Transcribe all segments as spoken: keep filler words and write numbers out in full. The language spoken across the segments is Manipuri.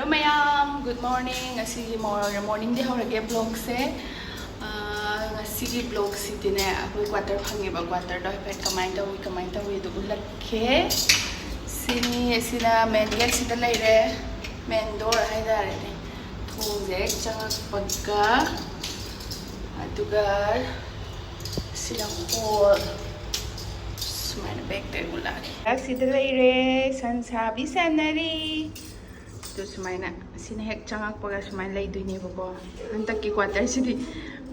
ꯃꯌꯥꯝ, good morning. ꯉꯁꯤꯒꯤ morning ꯗꯤ ꯍꯧꯔꯒꯦ vlog ꯁꯦ꯫ ꯑꯥ, ꯉꯁꯤꯒꯤ vlog ꯁꯤꯗꯤꯅꯦ, ꯑꯩꯈꯣꯏ quarter ꯐꯪꯉꯦꯕ꯫ Quarter ꯗꯣ ꯍꯥꯏꯐꯦꯠ ꯀꯃꯥꯏꯅ ꯇꯧꯏ, ꯀꯃꯥꯏꯅ ꯇꯧꯏ ꯑꯗꯨ ꯎꯠꯂꯛꯀꯦ꯫ ꯁꯤꯅꯤ, ꯑꯁꯤꯅ main gate ꯁꯤꯗ ꯂꯩꯔꯦ, main door ꯍꯥꯏꯇꯥꯔꯦꯅꯦ꯫ ꯊꯣꯡꯁꯦ ꯍꯦꯛ ꯆꯪꯉꯛꯄꯒ, ꯑꯗꯨꯒ ꯁꯤꯅ hall꯫ ꯁꯨꯃꯥꯏꯅ back ꯇ ꯎꯠꯂꯛꯑꯒꯦ꯫ ꯑꯁꯤꯗ ꯂꯩꯔꯦ, ꯁꯟ ꯁꯥꯕꯤ ꯁꯥꯟꯅꯔꯤ꯫ ꯑꯗꯨ ꯁꯨꯃꯥꯏꯅ, ꯁꯤꯅ ꯍꯦꯛ ꯆꯪꯉꯛꯄꯒ ꯁꯨꯃꯥꯏꯅ ꯂꯩꯗꯣꯏꯅꯦꯕꯀꯣ꯫ ꯍꯟꯗꯛꯀꯤ quarter ꯁꯤꯗꯤ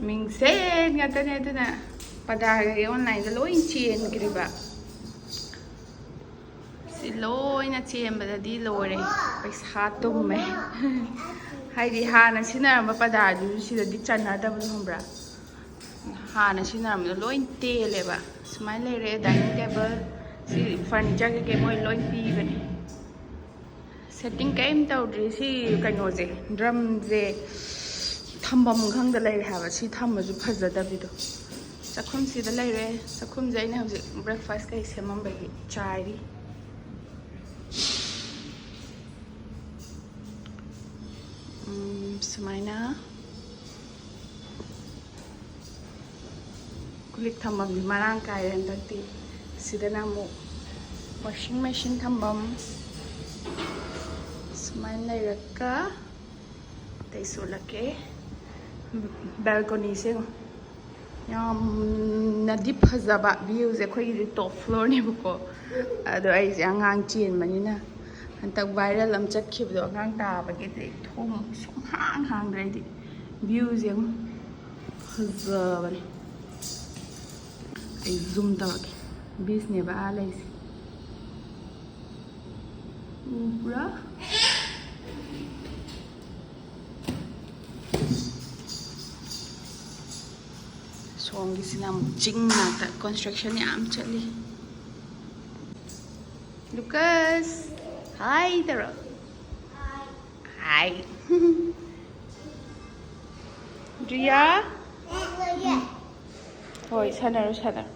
ꯃꯤꯡꯁꯦꯟ ꯉꯥꯛꯇꯅꯦ, ꯑꯗꯨꯅ ꯄꯔꯗꯥꯒ online ꯗ ꯂꯣꯏ ꯆꯦꯟꯈ꯭ꯔꯤꯕ꯫ ꯁꯤ ꯂꯣꯏꯅ ꯆꯦꯟꯕꯗꯗꯤ ꯂꯣꯏꯔꯦ, ꯄꯩꯁꯥ ꯇꯨꯝꯃꯦ꯫ ꯍꯥꯏꯗꯤ ꯍꯥꯟꯅ ꯁꯤꯖꯤꯟꯅꯔꯝꯕ ꯄꯔꯗꯥꯗꯨꯁꯨ ꯁꯤꯗꯗꯤ ꯆꯟꯅꯗꯕꯗꯣ, ꯈꯪꯕ꯭ꯔꯥ? ꯍꯥꯟꯅ ꯁꯤꯖꯤꯟꯅꯔꯝꯕꯗꯣ ꯂꯣꯏ ꯇꯦꯜꯂꯦꯕ꯫ ꯁꯨꯃꯥꯏꯅ ꯂꯩꯔꯦ dining table꯫ ꯁꯤ furniture ꯀꯩꯀꯩ ꯃꯣꯏ ꯂꯣꯏ ꯄꯤꯕꯅꯦ꯫ Setting ꯀꯔꯤꯝ ꯇꯧꯗ꯭ꯔꯤ꯫ ꯁꯤ ꯀꯩꯅꯣꯁꯦ, drum ꯁꯦ ꯊꯝꯐꯝ ꯈꯪꯗ ꯂꯩꯔꯦ ꯍꯥꯏꯕ꯫ ꯁꯤ ꯊꯝꯕꯁꯨ ꯐꯖꯗꯕꯤꯗꯣ꯫ ꯆꯥꯛꯈꯨꯝꯁꯤꯗ ꯂꯩꯔꯦ꯫ ꯆꯥꯛꯈꯨꯝꯁꯦ ꯑꯩꯅ ꯍꯧꯖꯤꯛ breakfast ꯀꯩ ꯁꯦꯝꯃꯝꯕꯒꯤ ꯆꯥꯏꯔꯤ꯫ ꯎꯝ, ꯁꯨꯃꯥꯏꯅ ꯀꯣꯜ ꯂꯤꯛ ꯊꯝꯐꯝꯗꯤ ꯃꯔꯥꯡ ꯀꯥꯏꯔꯦ ꯍꯟꯗꯛꯇꯤ꯫ ꯁꯤꯗꯅ ꯑꯃꯨꯛ washing machine ꯊꯝꯐꯝ ꯁꯨꯃꯥꯏꯅ ꯂꯩꯔꯒ, ꯑꯇꯩꯁꯨ ꯎꯠꯂꯛꯀꯦ꯫ Balcony ꯁꯦ ꯌꯦꯡꯉꯣ꯫ ꯌꯥꯝꯅꯗꯤ ꯐꯖꯕ view ꯁꯦ꯫ ꯑꯩꯈꯣꯏꯒꯤꯗꯤ top floor ꯅꯦꯕꯀꯣ꯫ ꯑꯗꯣ ꯑꯩꯁꯦ ꯑꯉꯥꯡ ꯆꯦꯟꯕꯅꯤꯅ, ꯍꯟꯗꯛ viral ꯑꯃ ꯆꯠꯈꯤꯕꯗꯣ, ꯑꯉꯥꯡ ꯇꯥꯕꯒꯤꯗꯤ ꯊꯣꯡ ꯁꯨꯡꯍꯥꯡ ꯍꯥꯡꯗ꯭ꯔꯦ ꯑꯩꯗꯤ꯫ View ꯁꯦ ꯌꯦꯡꯉꯣ꯫ ꯐꯖꯕꯅꯦ꯫ ꯑꯩ zoom ꯇꯧꯔꯛꯀꯦ꯫ Beach ꯅꯦꯕ ꯑꯥ ꯂꯩꯁꯦ꯫ ꯎꯕ꯭ꯔꯥ? ꯁꯣꯝꯒꯤꯁꯤꯅ ꯑꯃꯨꯛ ꯆꯤꯡ ꯉꯥꯛꯇ, construction ꯌꯥꯝ ꯆꯠꯂꯤ꯫ ꯂꯨꯀꯁ, hi ꯇꯧꯔꯣ꯫ Hi꯫ ꯔꯤꯌꯥ? ꯍꯣꯏ, ꯁꯥꯟꯅꯔꯣ, ꯁꯥꯟꯅꯔꯣ꯫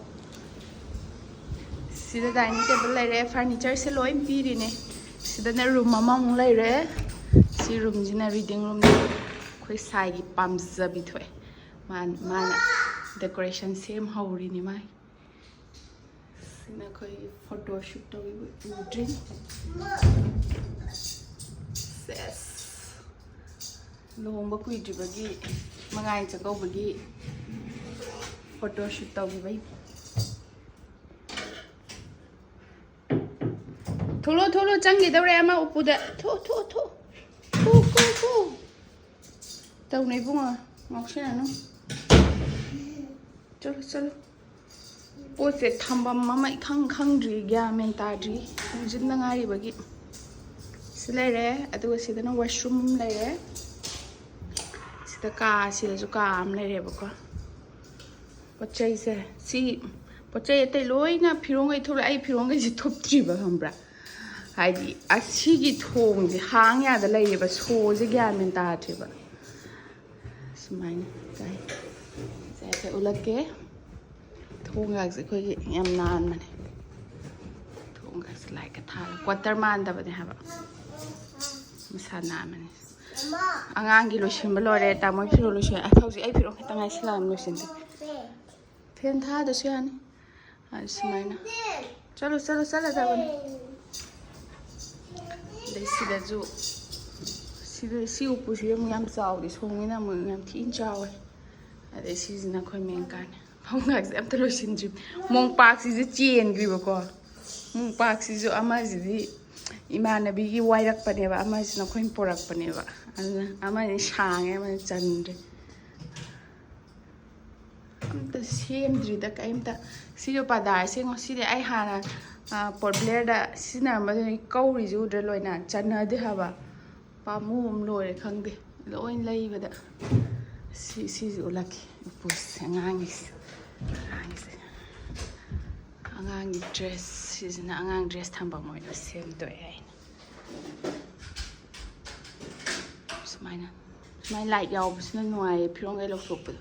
ꯁꯤꯗ dining table ꯂꯩꯔꯦ, furniture ꯁꯦ ꯂꯣꯏ ꯄꯤꯔꯤꯅꯦ꯫ ꯁꯤꯗꯅ room ꯑꯃꯃꯨꯛ ꯂꯩꯔꯦ꯫ ꯁꯤ ꯔꯨꯝꯁꯤꯅ ꯔꯤꯗꯤꯡ ꯔꯨꯝꯅꯤ꯫ ꯑꯩꯈꯣꯏ ꯁꯥꯏꯒꯤ ꯄꯥꯝꯖꯕꯤ ꯊꯣꯛꯑꯦ꯫ ꯃꯥ-, ꯃꯥꯅ ꯗꯦꯀꯣꯔꯦꯁꯟ ꯁꯦꯝꯍꯧꯔꯤꯅꯤ ꯃꯥꯏ꯫ ꯁꯤꯅ ꯑꯩꯈꯣꯏ ꯐꯣꯇꯣ ꯁꯨꯠ ꯇꯧꯔꯤꯕ ꯎꯗ꯭ꯔꯤ꯫ ꯁꯦꯁ꯫ ꯂꯨꯍꯣꯡꯕ ꯀꯨꯏꯗ꯭ꯔꯤꯕꯒꯤ ꯃꯉꯥꯏ ꯆꯥꯛꯀꯧꯕꯒꯤ ꯐꯣꯇꯣ ꯁꯨꯠ ꯇꯧꯈꯤꯕꯩ꯫ ꯊꯣꯛꯂꯣ, ꯊꯣꯛꯂꯣ, ꯆꯪꯈꯤꯗꯧꯔꯦ ꯑꯃ ꯎꯄꯨꯗ꯫ ꯊꯣꯛ, ꯊꯣꯛ, ꯊꯣꯛ꯫ ꯊꯣꯛ, ꯊꯣꯛ, ꯊꯣꯛ꯫ ꯇꯧꯅꯨ ꯏꯕꯨꯡꯉꯣ, ꯉꯥꯎꯁꯤꯟꯅꯅꯨ꯫ ꯆꯠꯂꯣ, ꯆꯠꯂꯣ꯫ ꯄꯣꯠꯁꯦ ꯊꯝꯐꯝ ꯑꯃ ꯏꯈꯪ ꯈꯪꯗ꯭ꯔꯤ, ꯒ꯭ꯌꯥꯟ ꯃꯦꯟ ꯇꯥꯗ꯭ꯔꯤ꯫ ꯍꯣꯡꯖꯤꯟꯗ ꯉꯥꯏꯔꯤꯕꯒꯤ꯫ ꯁꯤ ꯂꯩꯔꯦ, ꯑꯗꯨꯒ ꯁꯤꯗꯅ ꯋꯥꯁꯔꯨꯝ ꯂꯩꯔꯦ꯫ ꯁꯤꯗ ꯀꯥ, ꯁꯤꯗꯁꯨ ꯀꯥ ꯑꯃ ꯂꯩꯔꯦꯕꯀꯣ꯫ ꯄꯣꯠ ꯆꯩꯁꯦ, ꯁꯤ ꯄꯣꯠ ꯆꯩ ꯑꯇꯩ ꯂꯣꯏꯅ ꯐꯤꯔꯣꯟꯈꯩ ꯊꯨꯞꯂꯦ꯫ ꯑꯩ ꯐꯤꯔꯣꯟꯈꯩꯁꯦ ꯊꯨꯞꯇ꯭ꯔꯤꯕ, ꯈꯪꯕ꯭ꯔꯥ? ꯍꯥꯏꯗꯤ ꯑꯁꯤꯒꯤ ꯊꯣꯡꯁꯦ ꯍꯥꯡ ꯌꯥꯗ ꯂꯩꯔꯦꯕ, ꯁꯣꯁꯦ ꯒ꯭ꯌꯥꯟ ꯃꯦꯟ ꯇꯥꯗ꯭ꯔꯦꯕ꯫ ꯁꯨꯃꯥꯏꯅ ꯇꯥꯏ꯫ ꯁꯦ ꯍꯥꯏꯐꯦꯠ ꯎꯠꯂꯛꯀꯦ꯫ ꯊꯣꯡꯒꯥꯛꯁꯦ ꯑꯩꯈꯣꯏꯒꯤ ꯌꯥꯝ ꯅꯥꯟꯕꯅꯦ꯫ ꯊꯣꯡꯒꯥꯛꯁꯦ ꯂꯥꯏꯠꯀ ꯊꯥꯜꯂꯦ꯫ ꯀ꯭ꯋꯥꯇꯔ ꯃꯥꯟꯗꯕꯅꯦ ꯍꯥꯏꯕ꯫ ꯃꯁꯥ ꯅꯥꯟꯕꯅꯦ꯫ ꯑꯉꯥꯡꯒꯤ ꯂꯣꯏꯁꯤꯟꯕ ꯂꯣꯏꯔꯦ꯫ ꯇꯥꯃꯣꯒꯤ ꯐꯤꯔꯣꯜ ꯂꯣꯏꯁꯤꯜꯂꯦ꯫ ꯑꯁ, ꯍꯧꯖꯤꯛ ꯑꯩ ꯐꯤꯔꯣꯜ ꯈꯛꯇ ꯉꯥꯏꯁꯤꯜꯂꯛꯑꯕꯅꯤ ꯂꯣꯏꯁꯤꯟꯗꯦ꯫ ꯐꯦꯟ ꯊꯥꯗꯁꯨ ꯌꯥꯅꯤ꯫ ꯑꯗꯨ ꯁꯨꯃꯥꯏꯅ꯫ ꯆꯠꯂꯣ, ꯆꯠꯂꯣ, ꯆꯠꯂꯗꯕꯅꯤ꯫ ꯑꯗꯩ ꯁꯤꯗꯁꯨ, ꯁꯤꯗ, ꯁꯤ ꯎꯄꯨꯁꯤꯗꯤ ꯑꯃꯨꯛ ꯌꯥꯝ ꯆꯥꯎꯗꯦ, ꯁꯣꯝꯒꯤꯅ ꯑꯃꯨꯛ ꯌꯥꯝ ꯊꯤꯅ ꯆꯥꯎꯋꯦ꯫ ꯑꯗꯩ ꯁꯤꯁꯤꯅ ꯑꯩꯈꯣꯏ ꯃꯦꯟ ꯀꯥꯅꯤ꯫ ꯐꯃꯨꯡꯒꯥꯁꯦ ꯑꯝꯇ ꯂꯣꯏꯁꯤꯟꯗ꯭ꯔꯤ꯫ ꯃꯣꯝꯄꯥꯛꯁꯤꯁꯨ ꯆꯦꯟꯈ꯭ꯔꯤꯕꯀꯣ꯫ ꯃꯣꯝꯄꯥꯛꯁꯤꯁꯨ ꯑꯃꯁꯤꯗꯤ ꯏꯃꯥꯟꯅꯕꯤꯒꯤ ꯋꯥꯏꯔꯛꯄꯅꯦꯕ, ꯑꯃꯁꯤꯅ ꯑꯩꯈꯣꯏꯅ ꯄꯨꯔꯛꯄꯅꯦꯕ꯫ ꯑꯗꯨꯅ ꯑꯃꯁꯤꯗꯤ ꯁꯥꯡꯉꯦ, ꯑꯃꯁꯤꯗꯤ ꯆꯟꯗ꯭ꯔꯦ꯫ ꯑꯝꯇ ꯁꯦꯝꯗ꯭ꯔꯤꯗ ꯀꯩꯝꯇ꯫ ꯁꯤꯁꯨ ꯄꯥꯗꯥ ꯑꯁꯦꯡꯕ꯫ ꯁꯤꯗꯤ ꯑꯩ ꯍꯥꯟꯅ, ꯑ, ꯄꯣꯔꯕ꯭ꯂꯦꯌꯔꯗ ꯁꯤꯖꯤꯟꯅꯔꯝꯕꯗꯨꯅꯤ꯫ ꯀꯧꯔꯤꯁꯤ ꯎꯗ꯭ꯔꯥ? ꯂꯣꯏꯅ ꯆꯟꯅꯗꯦ ꯍꯥꯏꯕ꯫ ꯄꯥꯝꯃꯨ ꯑꯃ ꯂꯣꯏꯔꯦ ꯈꯪꯗꯦ꯫ ꯂꯣꯏ ꯂꯩꯕꯗ꯫ ꯁꯤ, ꯁꯤꯁꯨ ꯎꯠꯂꯛꯀꯦ꯫ ꯎꯄꯨꯁꯦ ꯑꯉꯥꯡꯒꯤꯁꯦ꯫ ꯑꯉꯥꯡꯒꯤꯁꯦ꯫ ꯑꯉꯥꯡꯒꯤ ꯗ꯭ꯔꯦꯁ꯫ ꯁꯤꯁꯤꯅ ꯑꯉꯥꯡ ꯗ꯭ꯔꯦꯁ ꯊꯝꯐꯝ ꯑꯣꯏꯅ ꯁꯦꯝꯗꯣꯛꯑꯦ ꯑꯩꯅ꯫ ꯁꯨꯃꯥꯏꯅ꯫ ꯁꯨꯃꯥꯏꯅ ꯂꯥꯏꯠ ꯌꯥꯎꯕꯁꯤꯅ ꯅꯨꯡꯉꯥꯏꯌꯦ ꯐꯤꯔꯣꯟꯈꯩ ꯂꯧꯊꯣꯛꯄꯗꯣ꯫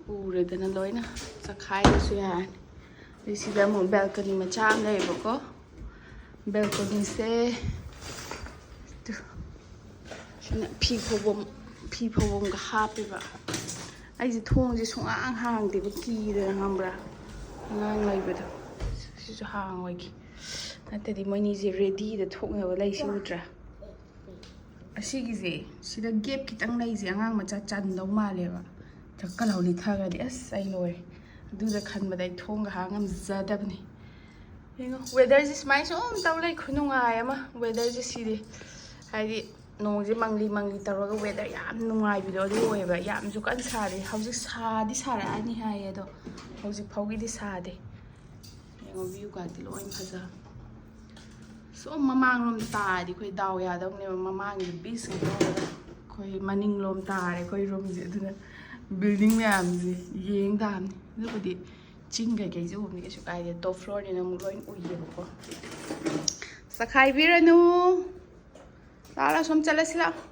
ꯎꯔꯦꯗꯅ ꯂꯣꯏꯅ꯫ ꯆꯈꯥꯏꯕꯁꯨ ꯌꯥꯔꯅꯤ꯫ ꯑꯗꯩ ꯁꯤꯗ ꯑꯃꯨꯛ ꯕꯦꯜꯀꯅꯤ ꯃꯆꯥ ꯑꯃ ꯂꯩꯌꯦꯕꯀꯣ꯫ ꯕꯦꯜꯀꯅꯤꯁꯦ ꯇꯨ, ꯐꯤ ꯐꯧꯐꯝ ꯐꯤ ꯐꯧꯐꯝꯒ ꯍꯥꯞꯄꯦꯕ꯫ ꯑꯩꯁꯦ ꯊꯣꯡꯁꯦ ꯁꯨꯡꯍꯥꯡ ꯍꯥꯡꯗꯦꯕ, ꯀꯤꯗꯅ, ꯈꯪꯕ꯭ꯔꯥ? ꯑꯉꯥꯡ ꯂꯩꯕꯗꯣ꯫ ꯁꯤꯁꯨ ꯍꯥꯡꯉꯣꯏꯒꯦ, ꯅꯠꯇ꯭ꯔꯗꯤ ꯃꯣꯏꯅꯤꯁꯦ ꯔꯦꯗꯤꯗ ꯊꯣꯛꯅꯕ ꯂꯩꯁꯤ, ꯎꯗ꯭ꯔꯥ? ꯑꯁꯤꯒꯤꯁꯦ, ꯁꯤꯗ ꯒꯦꯞ ꯈꯤꯇꯪ ꯂꯩꯁꯦ ꯑꯉꯥꯡ ꯃꯆꯥ ꯆꯟꯗꯧ ꯃꯥꯜꯂꯦꯕ꯫ ꯆꯀ ꯂꯥꯎ ꯂꯤꯊꯈ꯭ꯔꯗꯤ ꯑꯁ ꯑꯩ ꯂꯣꯏꯔꯦ꯫ ꯑꯗꯨꯗ ꯈꯟꯕꯗ ꯑꯩ ꯊꯣꯡꯒ ꯍꯥꯡ ꯉꯝꯖꯗꯕꯅꯤ꯫ ꯌꯦꯡꯉꯣ, ꯋꯦꯗꯔꯁꯦ ꯁꯨꯃꯥꯏꯅ ꯁꯨꯝ ꯇꯧ ꯂꯩ, ꯈꯨꯅꯨꯡꯉꯥꯏ ꯑꯃ꯫ ꯋꯦꯗꯔꯁꯦ ꯁꯤꯗꯤ, ꯍꯥꯏꯗꯤ, ꯅꯣꯡꯁꯦ ꯃꯪꯂꯤ ꯃꯪꯂꯤ ꯇꯧꯔꯒ ꯋꯦꯗꯔ ꯌꯥꯝ ꯅꯨꯡꯉꯥꯏꯕꯤꯗꯣ ꯑꯗꯨ ꯑꯣꯏꯌꯦꯕ꯫ ꯌꯥꯝꯁꯨ ꯀꯟꯅ ꯁꯥꯗꯦ꯫ ꯍꯧꯖꯤꯛ ꯁꯥꯗꯤ ꯁꯥꯔꯛꯑꯅꯤ ꯍꯥꯏꯌꯦ, ꯑꯗꯣ ꯍꯧꯖꯤꯛ ꯐꯥꯎꯒꯤꯗꯤ ꯁꯥꯗꯦ꯫ ꯌꯦꯡꯉꯣ, ꯚ꯭ꯌꯨ ꯒꯥꯗꯤ ꯂꯣꯏ ꯐꯖ꯫ ꯁꯣꯝ ꯃꯃꯥꯡꯂꯣꯝꯗ ꯇꯥꯔꯗꯤ ꯑꯩꯈꯣꯏ ꯗꯥꯎ ꯌꯥꯗꯧꯅꯦꯕ꯫ ꯃꯃꯥꯡꯒꯤ ꯕꯤꯁ ꯉꯥꯛꯇ ꯑꯣꯏꯔꯒ ꯑꯩꯈꯣꯏ ꯃꯅꯤꯡꯂꯣꯝ ꯇꯥꯔꯦ ꯑꯩꯈꯣꯏ ꯔꯨꯝꯁꯦ꯫ ꯑꯗꯨꯅ ꯕꯤꯜꯗꯤꯡ ꯃꯌꯥꯝꯁꯦ ꯌꯦꯡ ꯇꯥꯕꯅꯤ꯫ ꯑꯗꯨꯕꯨꯗꯤ ꯆꯤꯡ ꯀꯩꯀꯩꯁꯦ ꯎꯕꯅꯤ, ꯀꯩꯁꯨ ꯀꯥꯏꯗꯦ꯫ ꯇꯣꯞ ꯐ꯭ꯂꯣꯔꯅꯤꯅ ꯑꯃꯨꯛ ꯂꯣꯏ ꯎꯏꯌꯦꯕꯀꯣ꯫ ꯆꯈꯥꯏꯕꯤꯔꯅꯨ꯫ ꯂꯥꯛꯑꯣ, ꯂꯥꯛꯑꯣ, ꯁꯣꯝ ꯆꯠꯂꯁꯤ ꯂꯥꯛꯑꯣ꯫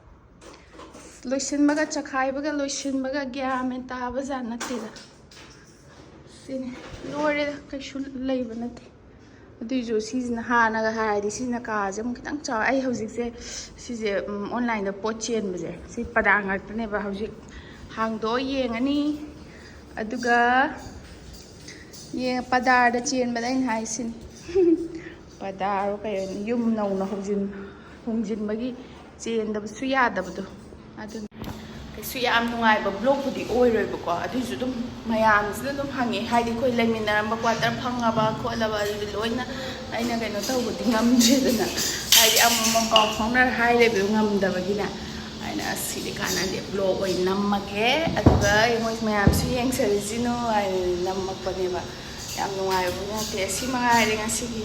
ꯂꯣꯏꯁꯤꯟꯕꯒ ꯆꯈꯥꯏꯕꯒ ꯂꯣꯏꯁꯤꯟꯕꯒ ꯒ꯭ꯌꯥꯟ ꯃꯦꯟ ꯇꯥꯕ ꯖꯥꯠ ꯅꯠꯇꯦꯗ꯫ ꯁꯤꯅꯤ, ꯂꯣꯏꯔꯦꯗ, ꯀꯩꯁꯨ ꯂꯩꯕ ꯅꯠꯇꯦ꯫ ꯑꯗꯨꯏꯁꯨ ꯁꯤꯁꯤꯅ, ꯍꯥꯟꯅꯒ ꯍꯥꯏꯔꯗꯤ ꯁꯤꯅ ꯀꯥꯁꯦ ꯑꯃꯨꯛ ꯈꯤꯇꯪ ꯆꯥꯎꯋꯦ꯫ ꯑꯩ ꯍꯧꯖꯤꯛꯁꯦ ꯁꯤꯁꯦ, ꯎꯝ, ꯑꯣꯟꯂꯥꯏꯟꯗ ꯄꯣꯠ ꯆꯦꯟꯕꯁꯦ, ꯁꯤ ꯄꯗꯥ ꯉꯥꯛꯇꯅꯦꯕ꯫ ꯍꯧꯖꯤꯛ ꯍꯥꯡꯗꯣꯛꯑ ꯌꯦꯡꯉꯅꯤ, ꯑꯗꯨꯒ ꯌꯦꯡ-, ꯄꯗꯥꯔꯗ ꯆꯦꯟꯕꯗ ꯑꯩꯅ ꯍꯥꯏꯁꯤꯅꯤ꯫ ꯄꯗꯥꯔꯣ ꯀꯩꯅꯣ, ꯌꯨꯝ ꯅꯧꯅ ꯍꯧꯖꯤꯟ-, ꯍꯣꯡꯖꯤꯟꯕꯒꯤ ꯆꯦꯟꯗꯕꯁꯨ ꯌꯥꯗꯕꯗꯣ꯫ ꯑꯗꯨꯅ ꯀꯩꯁꯨ ꯌꯥꯝ ꯅꯨꯡꯉꯥꯏꯕ ꯕ꯭ꯂꯣꯛꯄꯨꯗꯤ ꯑꯣꯏꯔꯣꯏꯕꯀꯣ, ꯑꯗꯨꯏꯁꯨ ꯑꯗꯨꯝ ꯃꯌꯥꯝꯁꯤꯅ ꯑꯗꯨꯝ ꯍꯪꯉꯦ, ꯍꯥꯏꯗꯤ ꯑꯩꯈꯣꯏ ꯂꯩꯃꯤꯟꯅꯔꯝꯕ ꯀ꯭ꯋꯥꯇꯔ ꯐꯪꯉꯕ ꯈꯣꯠꯂꯕ, ꯑꯗꯨꯗꯤ ꯂꯣꯏꯅ ꯑꯩꯅ ꯀꯩꯅꯣ ꯇꯧꯕꯗꯤ ꯉꯝꯗ꯭ꯔꯦꯗꯅ, ꯍꯥꯏꯗꯤ ꯑꯃꯃꯝ ꯄꯥꯎ ꯐꯥꯎꯅꯔ ꯍꯥꯏ ꯂꯩꯕꯗꯣ ꯉꯝꯗꯕꯒꯤꯅꯦ꯫ ꯑꯩꯅ ꯑꯁ ꯁꯤꯗꯤ ꯀꯥꯟꯅꯗꯦ, ꯕ꯭ꯂꯣꯛ ꯑꯣꯏꯅ ꯅꯝꯃꯒꯦ, ꯑꯗꯨꯒ ꯃꯣꯏ ꯃꯌꯥꯝꯁꯨ ꯌꯦꯡꯖꯔꯁꯤꯅꯨ ꯍꯥꯏꯅ ꯅꯝꯃꯛꯄꯅꯦꯕ꯫ ꯌꯥꯝ ꯅꯨꯡꯉꯥꯏꯕ ꯅꯠꯇꯦ꯫ ꯁꯤ ꯃꯉꯥꯏꯔꯦ ꯉꯁꯤꯒꯤ꯫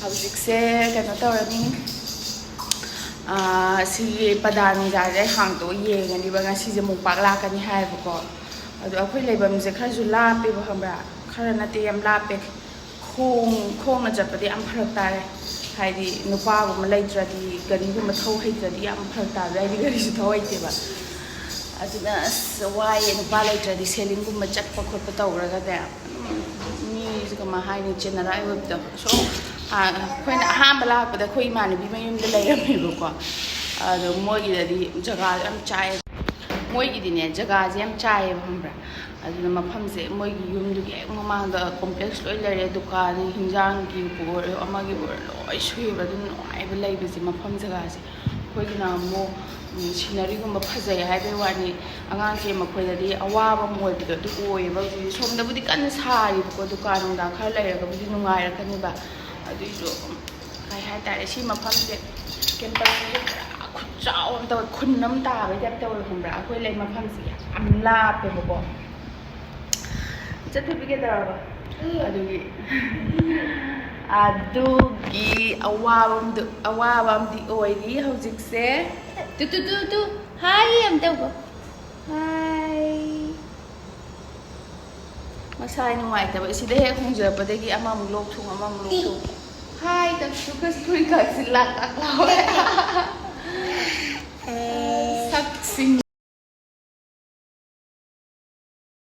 ꯍꯧꯖꯤꯛꯁꯦ ꯀꯩꯅꯣ ꯇꯧꯔꯅꯤ, ꯑꯥ, ꯁꯤꯒꯤ ꯄꯗꯥ ꯅꯨꯡꯗꯥꯁꯦ ꯑꯩ ꯍꯥꯡꯗꯣꯛꯑ ꯌꯦꯡꯉꯅꯤꯕ꯫ ꯉꯁꯤꯁꯦ ꯃꯣꯝꯄꯥꯛ ꯂꯥꯛꯀꯅꯤ ꯍꯥꯏꯌꯦꯕꯀꯣ꯫ ꯑꯗꯣ ꯑꯩꯈꯣꯏ ꯂꯩꯐꯝꯁꯦ ꯈꯔꯁꯨ ꯂꯥꯞꯄꯦꯕ, ꯈꯪꯕ꯭ꯔꯥ? ꯈꯔ ꯅꯠꯇꯦ, ꯌꯥꯝ ꯂꯥꯞꯄꯦ꯫ ꯈꯣꯡ-, ꯈꯣꯡꯅ ꯆꯠꯄꯗꯤ ꯌꯥꯝ ꯐꯔꯛ ꯇꯥꯔꯦ꯫ ꯍꯥꯏꯗꯤ ꯅꯨꯄꯥꯒꯨꯝꯕ ꯂꯩꯇ꯭ꯔꯗꯤ, ꯒꯥꯔꯤꯒꯨꯝꯕ ꯊꯧ ꯍꯩꯇ꯭ꯔꯗꯤ ꯌꯥꯝ ꯐꯔꯛ ꯇꯥꯕꯗꯣ, ꯑꯩꯗꯤ ꯒꯥꯔꯤꯁꯨ ꯊꯧ ꯍꯩꯇꯦꯕ꯫ ꯑꯗꯨꯅ ꯑꯁ ꯋꯥꯏꯌꯦ, ꯅꯨꯄꯥ ꯂꯩꯇ꯭ꯔꯗꯤ ꯁꯦꯂꯤꯡꯒꯨꯝꯕ ꯆꯠꯄ ꯈꯣꯠꯄ ꯇꯧꯔꯒꯅꯦ, ꯑꯗꯨꯝ ꯃꯤꯁꯦ ꯀꯃꯥꯏ ꯍꯥꯏꯅꯤ, ꯆꯦꯟꯅꯔꯥꯏ ꯑꯣꯏꯕꯗꯣ꯫ ꯁꯨꯝ, ꯑ, ꯑꯩꯈꯣꯏꯅ ꯑꯍꯥꯟꯕ ꯂꯥꯛꯄꯗ ꯑꯩꯈꯣꯏ ꯏꯃꯥꯟꯅꯕꯤ ꯃꯌꯨꯝꯗ ꯂꯩꯔꯝꯃꯦꯕꯀꯣ꯫ ꯑꯗꯣ ꯃꯣꯏꯒꯤꯗꯗꯤ ꯖꯒꯥ ꯌꯥꯝ ꯆꯥꯏ꯫ ꯃꯣꯏꯒꯤꯗꯤꯅꯦ, ꯖꯒꯥꯁꯦ ꯌꯥꯝ ꯆꯥꯏꯌꯦꯕ, ꯈꯪꯕ꯭ꯔꯥ? ꯑꯗꯨꯅ ꯃꯐꯝꯁꯦ, ꯃꯣꯏꯒꯤ ꯌꯨꯝꯗꯨꯒꯤ ꯍꯦꯛ ꯃꯃꯥꯡꯗ ꯀꯣꯝꯄ꯭ꯂꯦꯛꯁ ꯂꯣꯏ ꯂꯩꯔꯦ, ꯗꯨꯀꯥꯟ, ꯍꯤꯟꯖꯥꯡꯒꯤꯕꯨ ꯑꯣꯏꯔꯣ, ꯑꯃꯒꯤꯕꯨ ꯑꯣꯏꯔꯣ, ꯂꯣꯏ ꯁꯨꯏꯌꯦꯕ꯫ ꯑꯗꯨꯝ ꯅꯨꯡꯉꯥꯏꯕ ꯂꯩꯕꯁꯦ, ꯃꯐꯝ ꯖꯒꯥꯁꯦ꯫ ꯑꯩꯈꯣꯏꯒꯤꯅ ꯑꯃꯨꯛ, ꯎꯝ, ꯁꯤꯅꯔꯤꯒꯨꯝꯕ ꯐꯖꯩ ꯍꯥꯏꯕꯩ ꯋꯥꯅꯤ, ꯑꯉꯥꯡꯁꯦ ꯃꯈꯣꯏꯗꯗꯤ ꯑꯋꯥꯕ ꯑꯃ ꯑꯣꯏꯕꯗꯣ ꯑꯗꯨ ꯑꯣꯏꯌꯦꯕ꯫ ꯍꯧꯖꯤꯛ ꯁꯣꯝꯗꯕꯨꯗꯤ ꯀꯟꯅ ꯁꯥꯔꯤꯕꯀꯣ, ꯗꯨꯀꯥꯟ ꯅꯨꯡꯗꯥꯡ ꯈꯔ ꯂꯩꯔꯒꯕꯨꯗꯤ ꯅꯨꯡꯉꯥꯏꯔꯛꯀꯅꯤꯕ꯫ ꯑꯗꯨꯏꯁꯨ ꯀꯩ ꯍꯥꯏꯇꯥꯔꯦ, ꯁꯤ ꯃꯐꯝꯁꯦ ꯀꯦꯝꯄꯁꯁꯤꯁꯨ ꯄꯨꯔꯥ ꯈꯨꯠꯆꯥꯎ ꯑꯃ ꯇꯧꯋꯦ, ꯈꯨꯟ ꯑꯃ ꯇꯥꯕꯩ ꯇꯥꯏꯞ ꯇꯧꯋꯦ, ꯈꯪꯕ꯭ꯔꯥ? ꯑꯩꯈꯣꯏ ꯂꯩ ꯃꯐꯝꯁꯦ ꯌꯥꯝ ꯂꯥꯞꯄꯦꯕꯀꯣ꯫ ꯆꯠꯊꯕꯤ ꯀꯩꯗꯧꯔꯕ? ꯑꯗꯨꯒꯤ ꯑꯗꯨꯒꯤ ꯑꯋꯥꯕ ꯑꯃꯗꯤ, ꯑꯋꯥꯕ ꯑꯃꯗꯤ ꯑꯣꯏꯔꯤ ꯍꯧꯖꯤꯛꯁꯦ꯫ ꯇꯨ ꯇꯨ ꯇꯨ ꯇꯨ, ꯍꯥꯏ ꯑꯝꯇ ꯇꯧꯀꯣ꯫ ꯍꯥꯏ꯫ ꯃꯁꯥ ꯅꯨꯡꯉꯥꯏꯇꯕ, ꯁꯤꯗ ꯍꯦꯛ ꯍꯣꯡꯖꯔꯛꯄꯗꯒꯤ ꯑꯃꯃꯨꯛ ꯂꯣꯛ ꯊꯨꯡ, ꯑꯃꯃꯨꯛ ꯂꯣꯛ ꯊꯨꯡ꯫ ꯍꯥꯏ ꯇꯧꯁꯨ ꯀꯁꯨ ꯀꯁꯤ ꯂꯥꯛ ꯂꯥꯛ ꯂꯥꯎꯔꯦ꯫ ꯁꯛꯁꯤꯡ